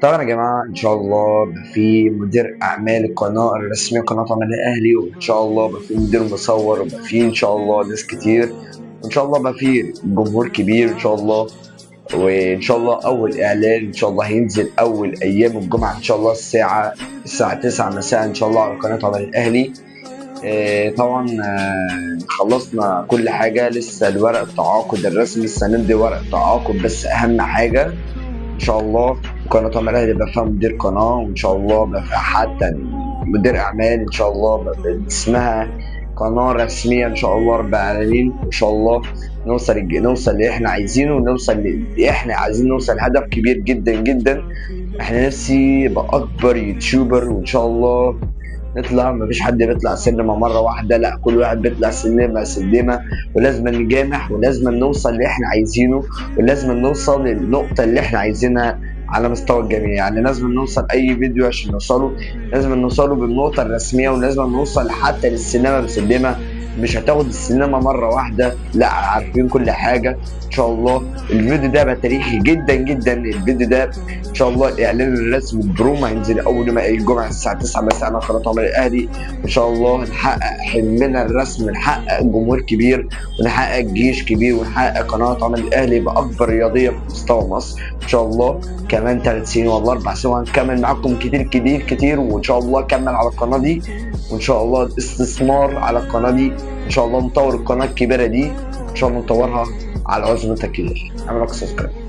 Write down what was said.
طبعا يا جماعة ان شاء الله في مدير اعمال القناة الرسمية قناة عمر الاهلي، وان شاء الله بقى في مدير مصور، وبقى في ان شاء الله ناس كتير، وان شاء الله بقى في جمهور كبير ان شاء الله. وان شاء الله اول اعلان ان شاء الله هينزل اول ايام الجمعة ان شاء الله الساعة 9 مساء ان شاء الله على قناة عمر الاهلي. طبعا خلصنا كل حاجة، لسه الورق التعاقد الرسمي، لسه هنمضي ورق التعاقد، بس اهم حاجة ان شاء الله قناة عمر الاهلي يبقى فيها مدير قناة، وان شاء الله بقى فيها حتى مدير اعمال ان شاء الله، بقى اسمها قناة رسمية ان شاء الله رب العالمين. ان شاء الله نوصل اللي احنا عايزينه، ونوصل اللي احنا عايزين نوصل لهدف كبير جدا جدا. احنا نفسي يبقى اكبر يوتيوبر، وان شاء الله نطلع. مفيش حد بيطلع سينما مرة واحدة، لا كل واحد بيطلع سينما سينما، ولازم نجامح، ولازم نوصل اللي احنا عايزينه، ولازم نوصل للنقطة اللي احنا عايزينها على مستوى الجميع. يعني لازم نوصل اي فيديو عشان نوصله، لازم نوصله بالنقطة الرسمية، ولازم نوصل حتى للسينما بسلمه. مش هتاخد السينما مرة واحدة، لا عارفين كل حاجة ان شاء الله. الفيديو ده بقى تاريخي جدا جدا، الفيديو ده ان شاء الله الاعلان الرسمي البروما هينزل اول ما الجمعة الساعة 9 مساء على قناة عمر الاهلي. ان شاء الله نحقق حلمنا الرسمي، نحقق جمهور كبير، ونحقق جيش كبير، ونحقق قناة عمر الاهلي باكبر رياضية في مستوى مصر ان شاء الله. كمان 3 سنين والله 4 سنين وهنكمل معاكم كتير كتير كتير، وان شاء الله كمل على القناة دي، وان شاء الله الاستثمار على القناة دي، ان شاء الله نطور القناة الكبيرة دي، ان شاء الله نطورها على عزمة الكبير. اعمل لك subscribe.